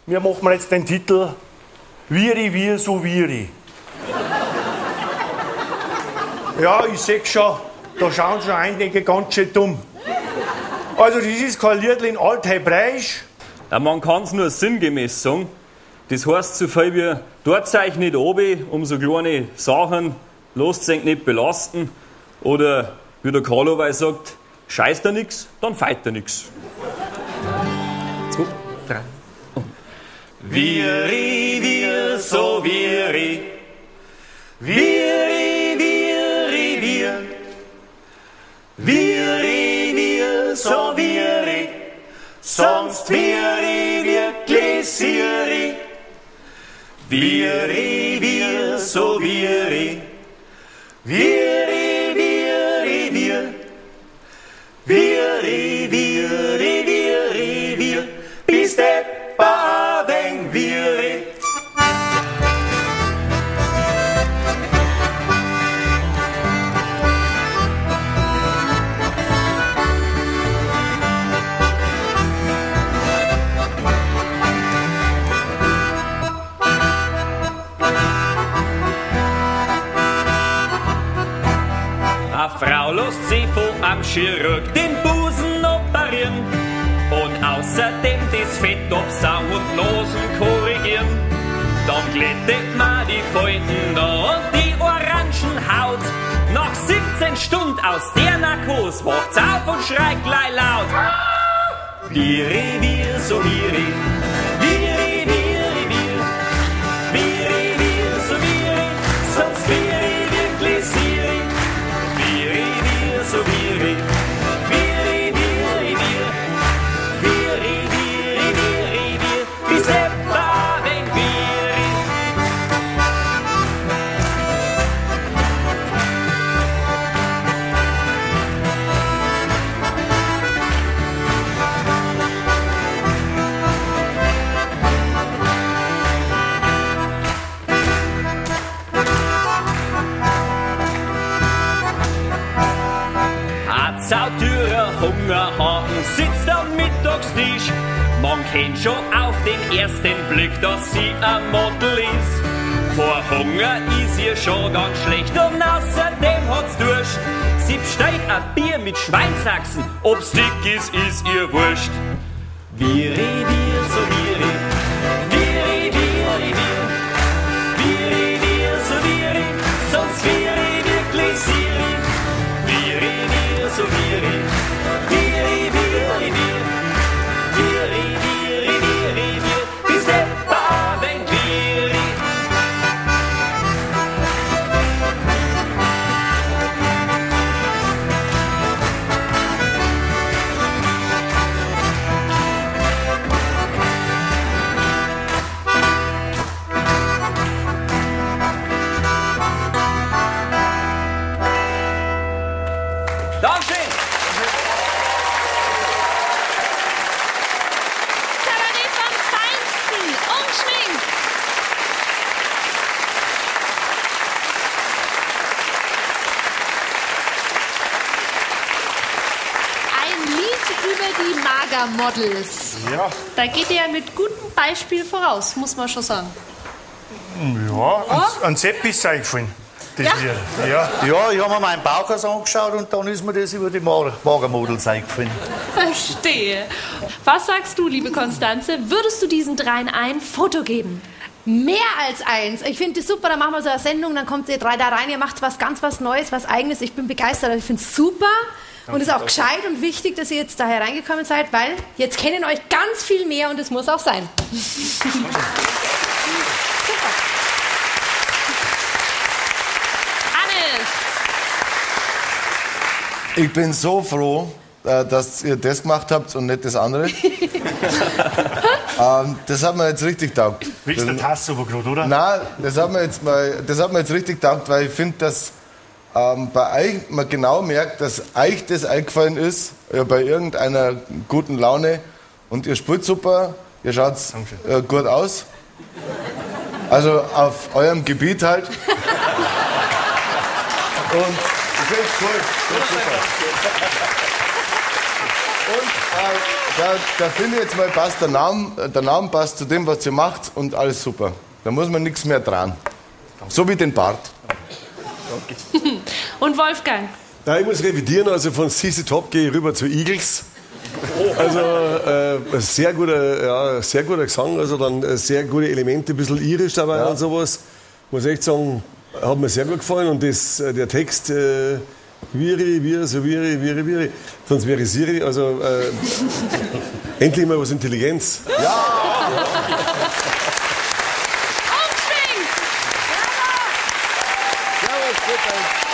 Wir machen jetzt den Titel Wiri, wir, so Wiri. Ja, ich seh schon, da schauen schon einige ganz schön dumm. Also, das ist kein Liedl in Althebräisch. Ja, man kann's nur sinngemäß sagen. Das heißt so viel wie, dort euch nicht oben, um so kleine Sachen, lasst euch nicht belasten. Oder wie der Carlo Weiß sagt, scheißt er nix, dann feit er nix. 2, 3. Wiri, wir, so wiri. Wiri, wiri, wir. Wiri, wir, so wiri. Sonst wiri wirklich siri. Wiri, wir, so wiri. Wiri, wiri, wir. Wiri, wiri, wiri, wir. Bis deppa weng wiri. A Frau lässt sich von am Chirurg den Busen operieren und außerdem das Fett absaugen und Nosen korrigieren. Dann glättet man die Falten da und die Orangenhaut. Nach 17 Stunden aus der Narkose wacht's auf und schreit gleich laut. Wiri, wir, so wiri. Wiri, wiri, wir. Wiri, wir, so wiri. Sonst wiri wirklich siri. Wiri, wir, so wiri. Wiri, wiri, wir. Wiri, wiri, wiri, wir. Bis etwa wenn wiri. Sautürer Hungerhaken sitzt am Mittagstisch. Man kennt schon auf den ersten Blick, dass sie ein Model ist. Vor Hunger ist ihr schon ganz schlecht und außerdem hat's Durst. Sie bestellt ein Bier mit Schweinshaxen, ob's dick ist, ist ihr wurscht. Wiri, wir, so wiri. Wiri, wiri, wir. Wiri, wir, so wiri. Sonst wiri wirklich siri. Wiri, wir, so wiri. Wiri, wiri, wir. Wiri, wiri, wiri, wir. Bis deppa wenn wiri. Dankeschön! Kabarett vom Feinsten, ungeschminkt. Ein Lied über die Magermodels. Ja. Da geht ihr ja mit gutem Beispiel voraus, muss man schon sagen. Ja, an Sepp ist es eingefallen, das Ja. Lied. Ja. Ja, ich habe mir meinen Bauch angeschaut und dann ist mir das über die Magermodels eingefallen. Verstehe. Was sagst du, liebe Konstanze? Würdest du diesen dreien ein Foto geben? Mehr als eins. Ich finde das super, dann machen wir so eine Sendung, dann kommt ihr drei da rein, ihr macht was ganz was Neues, was Eigenes. Ich bin begeistert, ich finde es super. Und es ist auch gescheit und wichtig, dass ihr jetzt da hereingekommen seid, weil jetzt kennen euch ganz viel mehr und es muss auch sein. Super. Hannes! Ich bin so froh, dass ihr das gemacht habt und nicht das andere. Das hat mir jetzt richtig taugt. Wächst der Tasse aber gerade, oder? Nein, das hat mir jetzt mal, das hat mir jetzt richtig taugt, weil ich finde, dass bei euch man genau merkt, dass euch das eingefallen ist, ja, bei irgendeiner guten Laune. Und ihr spielt super, ihr schaut gut aus. Also auf eurem Gebiet halt. Und ich finde es cool. Super. Und Da finde ich jetzt mal, passt der Name passt zu dem, was ihr macht und alles super. Da muss man nichts mehr dran. So wie den Bart. Danke. Und Wolfgang? Na, ich muss revidieren, also von ZZ Top gehe ich rüber zu Eagles. Also sehr guter Gesang, also dann sehr gute Elemente, ein bisschen irisch dabei und sowas. Muss echt sagen, hat mir sehr gut gefallen und das, der Text, Viri, wir, so Viri, Viri, Viri, sonst wäre Siri, also endlich mal was Intelligenz. Ja! Ungeschminkt! Servus, bitte.